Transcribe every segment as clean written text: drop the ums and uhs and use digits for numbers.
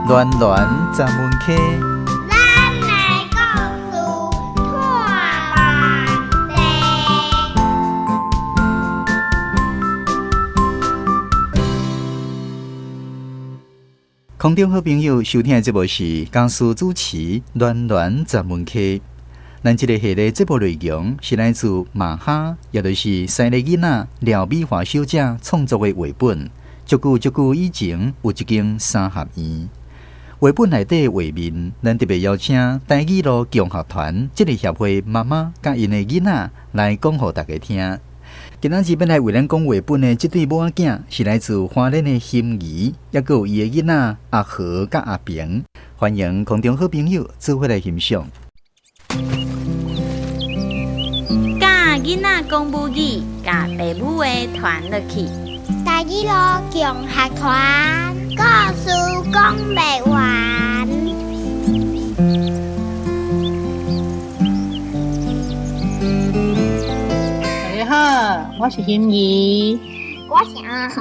暖暖十门溪。咱的故事拖慢地。空中好朋友收聽的節目是江蘇主持暖暖十門溪。咱這个系列節目內容是來自馬哈，也就是西麗囡仔廖美華小姐創作的繪本。足久足久以前，有一間三合院。繪本內底畫面，咱特別邀請台語路共學團這个協會媽媽佮𪜶的囡仔來講予大家聽。今仔日欲來為咱講繪本的這對母仔囝，是來自花蓮的心儀，猶閣有伊的囡仔阿和佮阿平。歡迎空中好朋友做伙來欣賞。教囡仔講母語，共爸母的傳落去。台語路共學團，故事講袂完。大家好，我是心儀，我是阿和。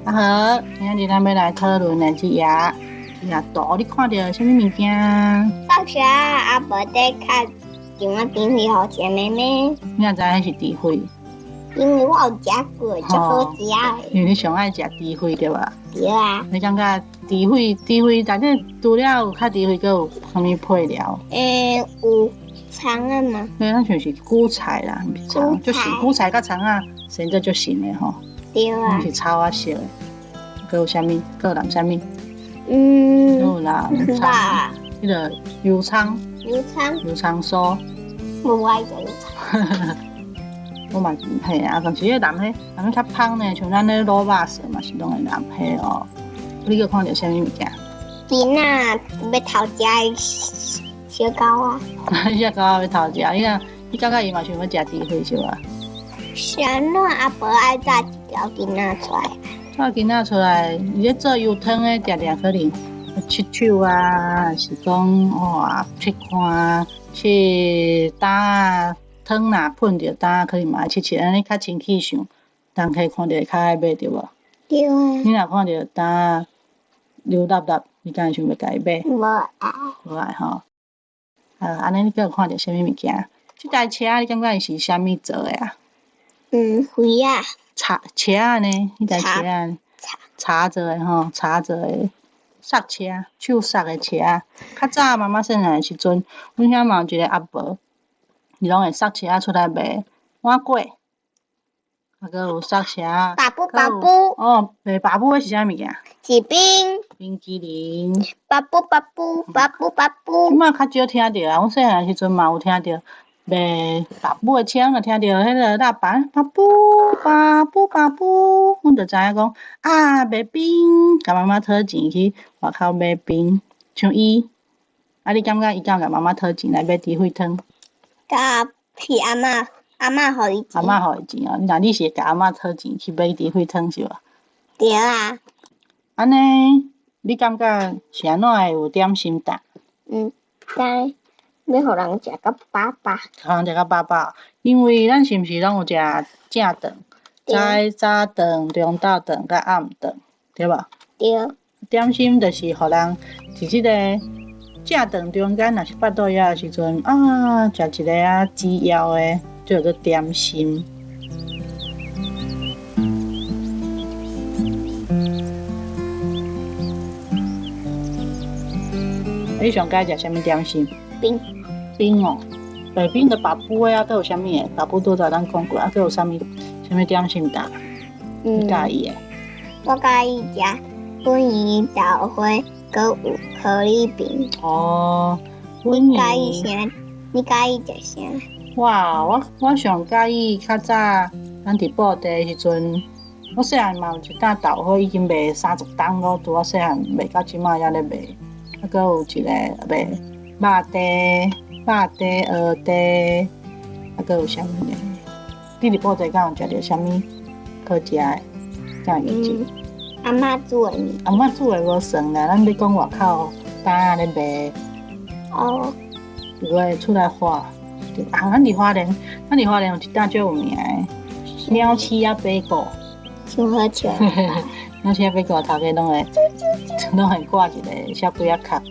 阿和，今仔日咱欲來討論的這頁這頁圖，你看著啥物物件？放學阿婆在敲一碗甜粉予一个妹妹。你哪知彼是豬血？因為我有食過，足好食的。因為你上愛食豬血對無？對啊。你感覺豬血，豬血內底除了有較豬血，閣有啥物配料？有蔥仔嘛？欸，那像是韭菜啦，毋是蔥，就是韭菜佮蔥仔，生做足新的吼。對啊。毋是草仔色的。閣有啥物？閣有淋啥物？閣有淋蔥。彼个油蔥。油蔥。油蔥酥。無愛食油蔥。我嘛嘿啊，但是彼个淋彼，淋彼較芳呢，像咱咧滷肉趖嘛是攏會淋彼哦。你閣看著啥物物件？囡仔欲偷食小狗仔。小狗仔欲偷食，你若你感覺伊嘛想欲食豬血是無？是按怎阿婆愛紮一條囡仔出來？紮囡仔出來，伊咧做油湯的，定定可能切手啊，是講哇切看切擔仔。湯若噴著擔仔，可能嘛愛切切，按呢較清氣想，人客看著會較愛買對無？對啊。你若看著擔仔油沁沁，你敢會想欲共伊買？無愛。無愛吼。啊，按呢你閣有看著啥物物件？這台車你感覺伊是啥物做的啊？花仔。柴車仔呢？彼台車仔。柴做的吼，柴做的，捒車，手捒的車。較早媽媽細漢的時陣，阮遐嘛有一个阿婆。伊攏會捒車仔出來賣碗粿，啊，閣有捒車仔。爸布爸布。哦，賣爸布彼是啥物件？是冰。冰淇淋。爸布爸布爸布爸布。這馬較少聽著啊，阮細漢時陣嘛有聽著賣爸布的車，阮就聽著彼个喇叭，爸布爸布爸布，阮就知影講啊賣冰，共媽媽討錢去外口買冰，像伊，啊你感覺伊敢有共媽媽討錢來買豬血湯？佮是阿嬤，阿嬤予伊錢。阿嬤予伊錢哦，那你是會共阿嬤討錢去買豬血湯是無？對啊。按呢，你感覺是按怎會有點心擔？毋知，欲予人食甲飽飽。予人食甲飽飽，因為咱是毋是攏有食正頓、早早頓、中晝頓佮暗頓，對無？對。點心就是予人佇這个正頓中間，若是腹肚枵的時陣啊，食一个啊止枵的，就叫做點心。你上喜食啥物點心？冰。冰哦，白冰的把布的啊，閣有啥物的？把布拄才咱講過啊，閣有啥物啥物點心搭？你佮意的？我佮意食粉圓豆花，閣有可麗餅。哦，你佮意啥？你佮意食啥？我我上佮意較早咱佇布袋的時陣，我細漢嘛有一擔豆花，已經賣30冬咯，拄我細漢賣到這馬猶咧賣。啊，閣有一個賣肉糜、肉糜、蚵糜，啊，閣有啥物呢？你佇布袋敢有食著啥物好食的？敢會記得？阿嬤煮的。阿嬤煮的無算啦，咱咧講外口擔仔咧賣。哦。有會出來畫，啊，咱佇花蓮，咱佇花蓮有一擔足有名的鳥鼠仔排骨。真好笑。鳥鼠仔爬過頭家攏會攏會掛一个小鬼仔殼，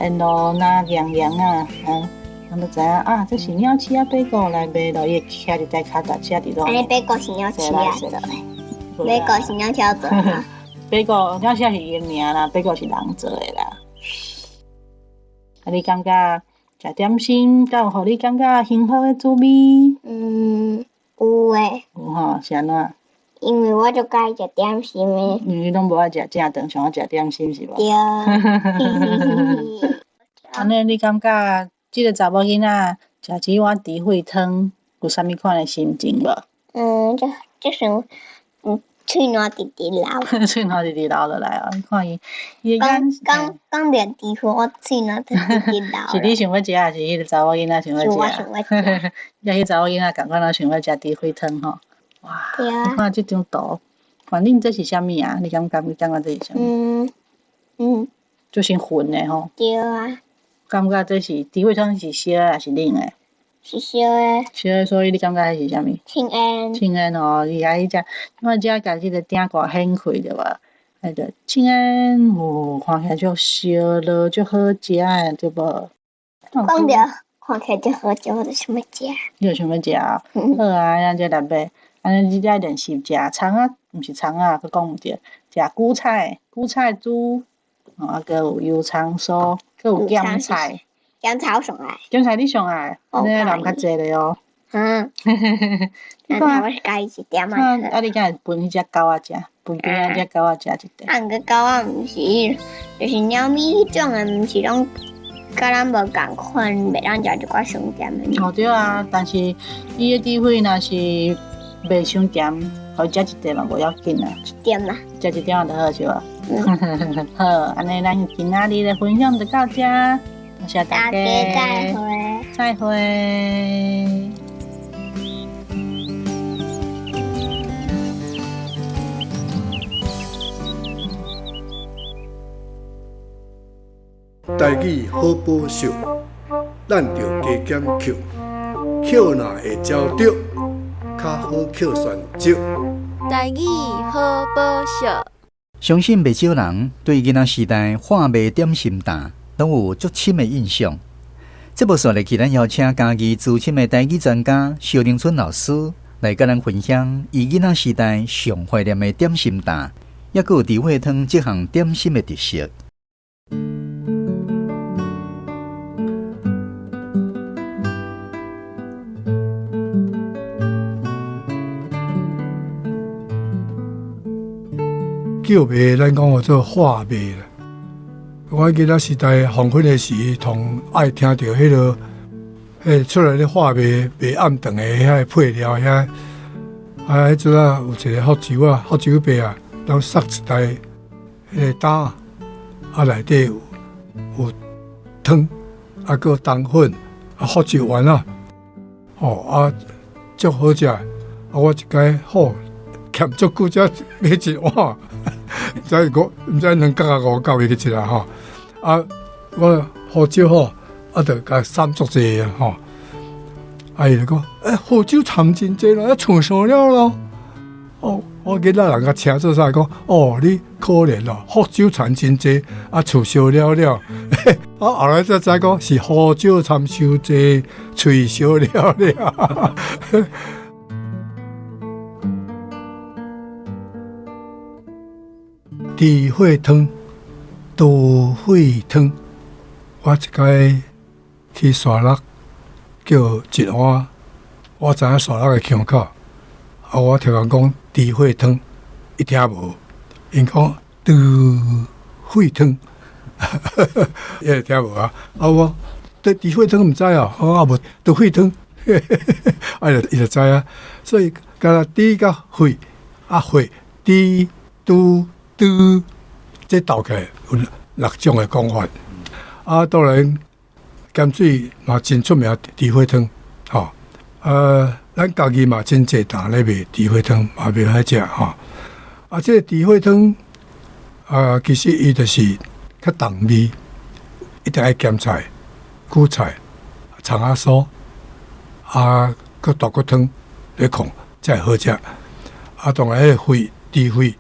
沿路若洋洋啊，啊，人就知影啊，這是鳥鼠仔爬過來賣咯，伊會徛佇台跤踏車佇路。按呢爬過是鳥鼠仔做的，爬過是鳥鼠仔做的。爬過鳥鼠仔是伊的名啦，爬過是人做的啦。啊，你感覺食點心，敢有予你感覺幸福的滋味？嗯，有的。有吼，是按怎？因為我足佮意食點心的。因為你攏無愛食正頓，上愛食點心是無？對。按呢，你感覺這个查某囡仔食這碗豬血湯，有啥物款的心情無？嗯，就就是喙瀾直直流。喙瀾直直流落來哦！你看伊，伊的眼。講講著豬血，我喙瀾直直流。是你想欲食，抑是彼个查某囡仔想欲食？是我想欲食。你彼查某囡仔仝款攏想欲食豬血湯吼。哇！你看這張圖，反正這是啥物啊？你感覺？你感覺這是啥物？嗯嗯。就是雲的吼。對啊。感覺這是豬血湯是燒的抑是冷的？是燒的。燒的，所以你感覺彼是啥物？青煙。青煙吼，伊愛彼只，你看這共這个鼎蓋掀開對無？彼个青煙，哦，看起來足燒囉，足好食的對無？講著看起來足好食，我就想欲食。你就想欲食哦？好啊，咱這來買。按呢，你愛練習食蔥仔，毋是蔥仔，閣講毋對，食韭菜，韭菜豬，啊，閣有油蔥酥，閣有鹹菜。鹹菜我上愛。鹹菜你上愛，按呢人較濟咧哦。嗯。你看，我是佮意一點仔。啊，你敢會分彼隻狗仔食？分邊仔隻狗仔食一塊。啊，毋過狗仔毋是，就是貓咪彼種的，毋是攏佮咱無仝款，袂當食一寡傷鹹的。哦，對啊，但是伊的豬血若是袂傷鹹，予伊食一塊嘛無要緊啊。一點啊。食一點仔就好是無？嗯。好，按呢咱今仔日的分享就到這，多謝大家。大家再會。再會。台語好寶惜，咱著加減抾，抾若會焦著，較好抾旋石。台語好寶惜。相信袂少人對囡仔時代販賣點心擔攏有足深的印象。節目紲落去，咱邀請嘉義資深的台語專家蕭玲春老師來佮咱分享伊囡仔時代上懷念的點心擔，抑閣有豬血湯這項點心的特色。叫賣，咱講叫做販賣啦。我記得時代黃昏的時，同愛聽著彼个，彼出來咧販賣賣暗頓的遐个配料遐。啊，彼陣啊有一個福州啊，福州伯啊，攏捒一袋彼个擔，啊內底有有湯，啊閣冬粉，啊福州丸仔，吼啊足好食。啊，我一擺好欠足久才買一碗，毋知五毋知兩角仔五角伊去食啦吼。啊，我胡椒吼，啊，就共捒足濟啊吼。啊，伊就講，欸，胡椒摻真濟咯，啊，厝燒了咯。哦，我囡仔人共請做啥講，哦，你可憐咯，福州摻真濟，啊，厝燒了了。啊，後來才知講是胡椒摻傷濟，喙燒了了。豬血湯、豬血湯，我一擺去沙鹿叫一碗，我知影沙鹿的腔口，啊，我聽人講豬血湯，伊聽無，𪜶講豬血湯，伊會聽無啊？啊，我對豬血湯毋知哦，我啊無豬血湯，啊，伊就知影，所以敢若豬佮血啊血豬豬豬，這鬥起來有六種的講法。啊，當然鹹水嘛真出名豬血湯，吼。咱家己嘛真濟擔咧賣豬血湯，嘛袂歹食吼。啊，這個豬血湯啊，其實伊就是較重味，一定愛鹹菜、韭菜、蔥仔酥，啊，閣大骨湯咧控才會好食。啊，當然彼個血。豬血，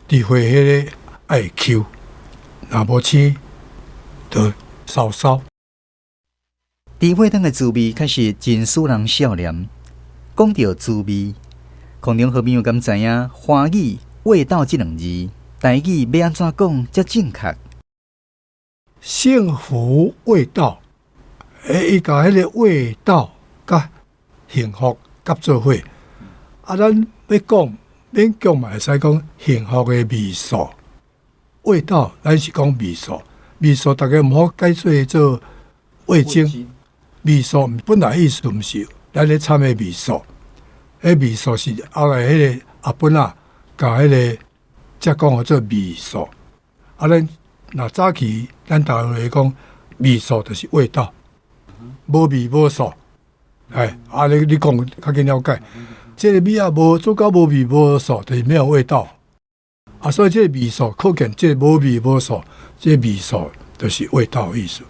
豬血彼个愛抾，若無青，就燒燒。豬血湯的滋味確實真使人少年。講著滋味，空中好朋友敢知影華語味道這兩字，台語欲按怎講才正確？幸福味道，伊共彼个味道佮幸福合做伙。啊，咱欲講勉強嘛會使講幸福的味素。味道，咱是講味素，味素逐家毋好解做做味精。味素本來意思毋是咱咧摻的味素，彼味素是後來彼个阿本仔共彼个才講號做味素。啊，咱若早期咱台灣話講味素就是味道，無味無素。哎，啊你你講較緊了解，這个米仔無做到無味無素，就是沒有味道。啊，所以這个味素可見，這个無味無素，這个味素就是味道的意思。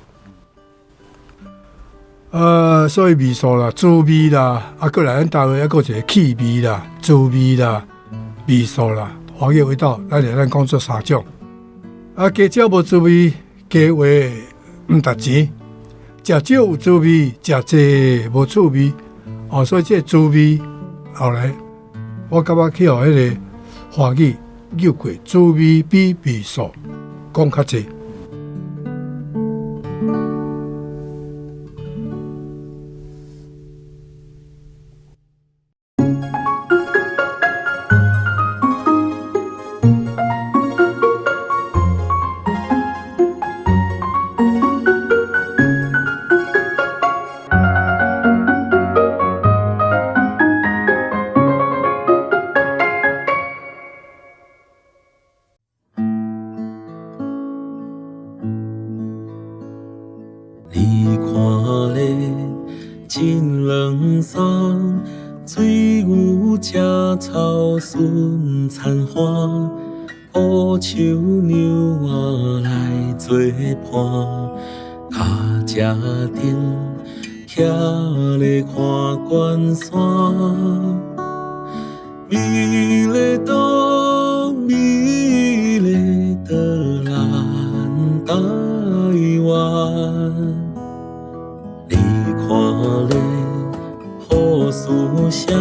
所以味素啦、滋味啦，啊，閣來咱台灣抑閣有一个氣味啦、滋味啦、味素啦，華語味道，咱會當講做三種。啊，加少無滋味，加話毋值錢；食少有滋味，食濟無趣味。哦，所以這个滋味後來我感覺去予彼个華語扭過，滋味比味素講較濟。你看咧，真软松，水牛食草顺田花，乌树娘仔来做伴，跤车顶徛咧看关山，美丽岛，美丽的咱台湾。你看咧，好思想，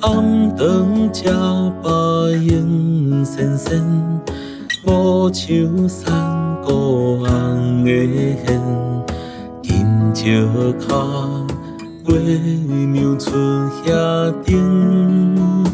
暗顿食饱闲仙仙，无树山谷红的线，金石跤月娘出遐顶。